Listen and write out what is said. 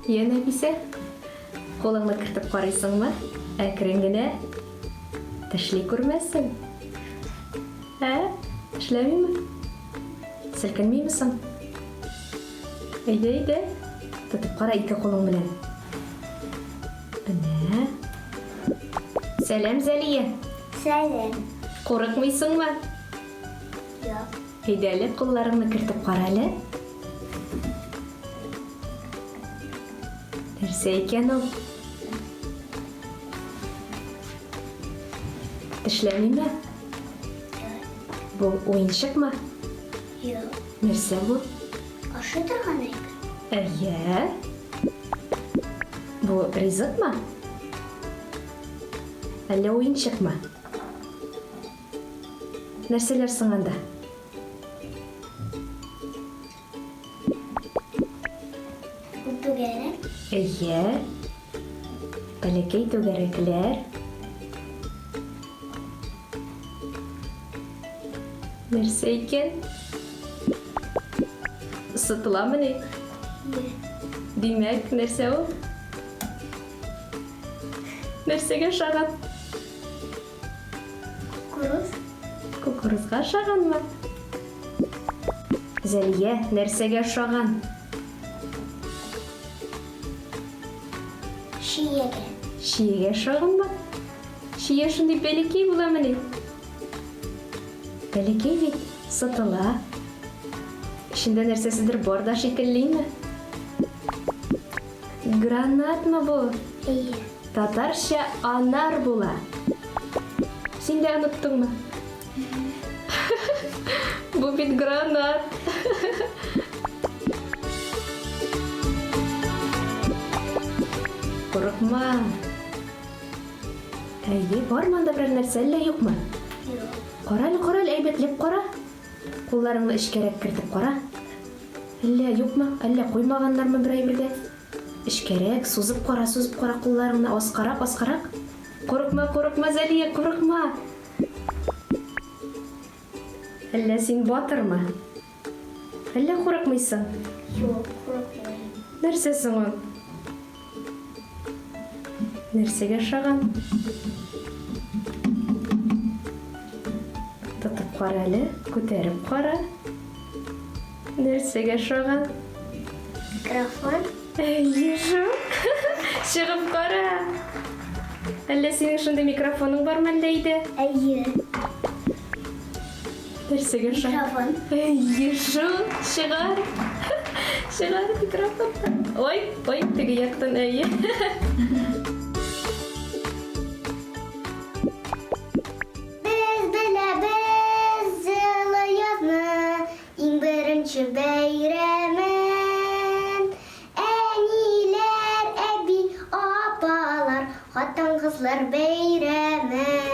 Йә, Нәфисә, кулыңны кертеп карыйсыңмы? Әкрен генә тешли күрмәсен. Ә? Тешләмиме? Селкенмиме соң? Әйдә, әйдә. Тотып кара ике кулың белән. Менә. Сәлам, Зәлия. Сәлам. Курыкмыйсыңмы? Юк. Әйдә әле, кулларыңны кертеп кара әле. Нәрсә икән ул? Тешләмиме? Бу уенчыкмы? Юк. Нәрсә бу? Ашый торган әйбер. Әйе. Бу ризыкмы? Әллә уенчыкмы? Нәрсәләр соң анда? Бу түгәрәк. Әйе. Бәләкәй түгәрәкләр. Нәрсә икән? Сытыламыни? Димәк, нәрсә ул? Нәрсәгә ошаган? Кукуруз. Кукурузга ошаганмы? Зәлия, нәрсәгә ошаган? Чиягә. Чиягә ошаганмы? Чия шундый бәләкәй буламыни? Бәләкәй бит, сытыла. Эчендә нәрсәседер бар да шикеллеме? Гранатмы бу? Әйе. Татарча анар була. Син дә оныттыңмы? Бу бит гранат. Курыкма. Әйе, бармы анда берәр нәрсә, әллә юкмы? Юк. Кара әле, кара әле, әйбәтләп кара. Кулларыңны эчкәрәк кертеп кара. Әллә юкмы, әллә куймаганнармы бер әйбер дә? Эчкәрәк, сузып кара, сузып кара кулларыңны, аскарак, аскарак. Курыкма, курыкма, Зәлия, курыкма. Әллә син батырмы? Әллә курыкмыйсың? Юк, курыкмыйм. Нәрсә соң ул? Нәрсәгә ошаган? Тотып кара әле, күтәреп кара. Нәрсәгә ошаган? Микрофон. Әйе шул. Чыгып кара. Әллә синең шундый микрофоның бармы әллә өйдә? Әйе. Нәрсәгә ошаган? Микрофон. Әйе шул, чыгар. Чыгар микрофон. Ой, ой, теге яктан әйе. Без беләбез җылы язны, иң беренче бәйрәмен. Әниләр, әби, апалар, хатын-кызлар бәйрәмен.